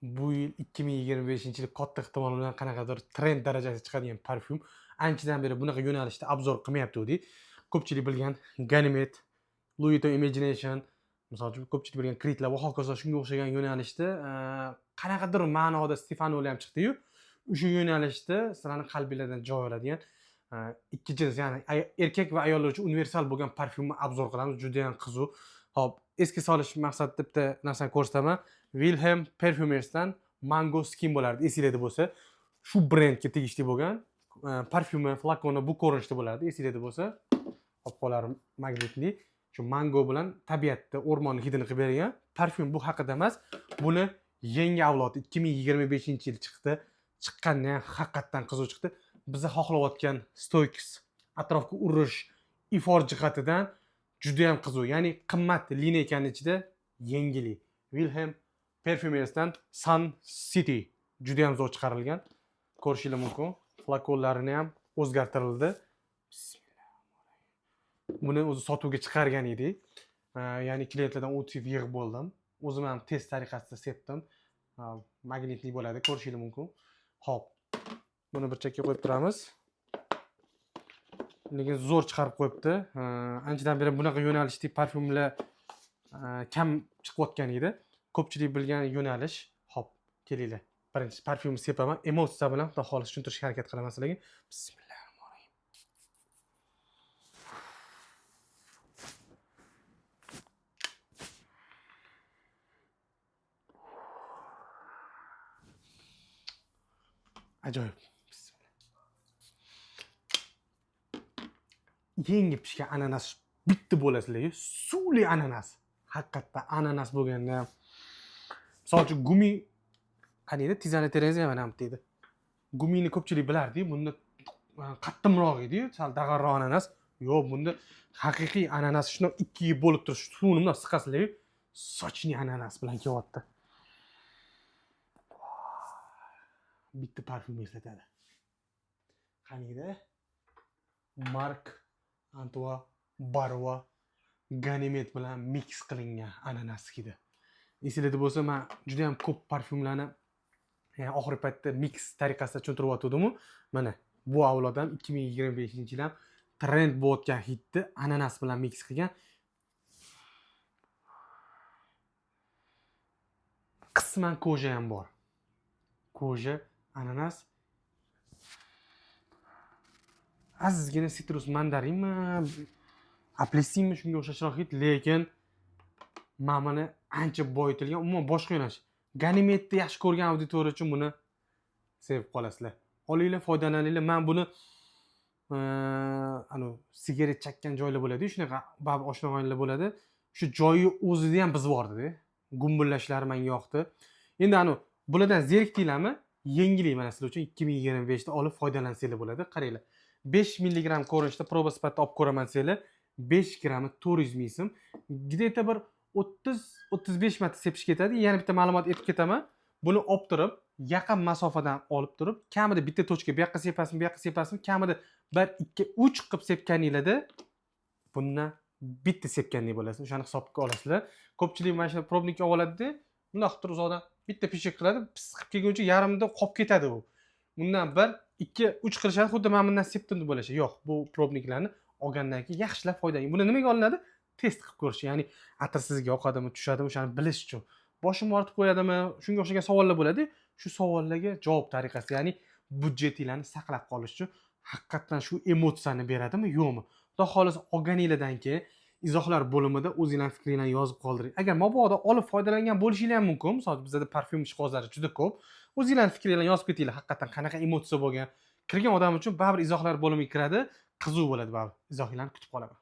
Bu yil 2025-yil katta ehtimol bilan qanaqadir trend darajasiga chiqadigan parfyum. Anchadan beri bunaqa yo'nalishda обзор qilmayapti. Ko'pchilik bilgan Ganymede, Louis Vuitton Imagination, misol uchun ko'pchilik bilgan Creed'lar va hokazo shunga o'xshagan yo'nalishda qanaqadir ma'noda Stefanoli ham chiqdi-yu. O'sha yo'nalishda sizlarni qalbinglardan joy oladigan ikki jins, ya'ni erkak va ayollar uchun universal bo'lgan parfyumni обзор qilamiz. Juda ham qiziq. Xo'p, esga solish maqsadida bitta narsani ko'rsataman. Vilhelm Parfumersdan Mango Skin bo'lardi, esinglarda bo'lsa. Shu brendga tegishli bo'lgan parfyumi, flakoni bu ko'rinishda bo'lardi, esinglarda bo'lsa. Qopqoqlari magnitli. Shu mango bilan tabiatda o'rmonni hidini qilib bergan parfyum bu haqida emas. Buni yangi avlodi 2025-yil chiqdi. Chiqqanda ham haqiqatdan qiziq chiqdi. Biza xohlayotgan стойкость, atrofga urish, ifor jihatidan juda ham qiziq. Ya'ni qimmat линейка ning ichida yengillik. Vilhelm Parfumersdan Sun City juda ham zo'r chiqarilgan. Ko'rishingiz mumkin. Flakonlarini ham o'zgartirildi. Buni o'zi sotuvga chiqargan edik. Ya'ni klientlardan отзыв yig'ib bo'ldim. O'zim ham test tariqasida sepdim. Magnitli bo'ladi, ko'rishingiz mumkin. Xo'p. Buni bir chekka qo'yib turamiz. Lekin zo'r chiqarib qo'yibdi. Anchadan beri bunaqa yo'nalishdagi parfyumlar kam chiqayotgan edi. Ko'pchilik bilgan yo'nalish. Xo'p, kelinglar. Birinchi parfyumni sepaman. Emotsiya bilan xudo xohlasa tushuntirishga harakat qilaman sizlarga. Bismillahirrohmanirrohim. Ajoyib. Bismillah. Yangi pishgan ananas bitta bo'lasizlar, suvli ananas. Haqiqatda ananas bo'lganda ham. Misol uchun gumi qaniydi? Tizani tereza ham mana bu deydi. Gumini ko'pchilik bilardi, bunda qattiqroq edi-yu, sal dag'alroq ananas. Yo'q, bunda haqiqiy ananas shundoq ikkiga bo'lib turib, suvini bundoq siqasizlar, сочный ananas bilan kelyapti. Bitta parfyum eslatadi. Qaniydi? Marc Antoine Barrois Ganymede bilan mix qilingan ananas hidi. Esinglarda bo'lsa, men juda ham ko'p parfyumlarni, ya'ni oxirgi paytda mix tariqasida tushuntiryotgandim-u. Mana bu avlod ham 2025-yil ham trend bo'layotgan hidni ananas bilan mix qilgan. Qisman кожа ham bor. Кожа, ananas, ozgina sitrus mandarinmi, apelsinmi, shunga o'xshashroq hid, lekin mana buni ancha boyitilgan, umuman boshqa yo'nalish. Ganymedeni yaxshi ko'rgan auditoriya uchun buni sevib qolasizlar. Olinglar, foydalaninglar. Men buni anu sigaret chakkan joylar bo'ladi-yu, shunaqa baribir oshnaxonalar bo'ladi. Shu joyi o'zida ham buzib yubordi-da. Gumbullashlari menga yoqdi. Endi anu bulardan zerikdinglarmi? Yengillik mana sizlar uchun 2025 da olib foydalansanglar bo'ladi. Qaranglar. 5 milligramm ko'rinishda proba sifatida olib ko'raman desanglar, 5 grammi 400 ming so'm. Где-то bir 30-35 marta sepish ketadi. Yana bitta ma'lumot aytib ketaman. Buni olib turib, yaqin masofadan olib turib, kamida bitta точка bu yoqqa sepasizmi, bu yoqqa sepasizmi, kamida 1, 2, 3 qilib sepganinglarda bundan bitta sepgandek bo'lasiz. O'shani hisobga olasizlar. Ko'pchilik mana shu пробник olib oladida, bundoq qilib turib uzoqdan bitta pishik qiladi, pis qilib kelguncha yarimida qolib ketadi u. Bundan 1, 2, 3 qilishadi, xuddi mana bundan sepdim deb o'ylashadi. Yo'q, bu пробник larni olgandan keyin yaxshilab foydalaning. Buni nimaga olinadi? Test qilib ko'rish, ya'ni atir sizga yoqadimi, tushadimi, o'shani bilish uchun. Boshim og'ritib qo'yadimi? Shunga o'xshagan savollar bo'ladi. Shu savollarga javob tariqasida, ya'ni byudjetinglarni saqlab qolish uchun haqiqatdan shu emotsiyani beradimi, yo'qmi? Xudo xohlasa olganinglardan keyin izohlar bo'limida o'zinglarning fikringlarni yozib qoldiring. Agar mabodo olib foydalangan bo'lishinglar ham mumkin. Misol bizda parfyum ishqibozlari juda ko'p. O'zinglarning fikringlarni yozib ketinglar. Haqiqatdan qanaqa emotsiya bo'lgan. Kirgan odam uchun baribir izohlar bo'limiga kiradi, qiziq bo'ladi baribir. Izohinglarni kutib qolaman.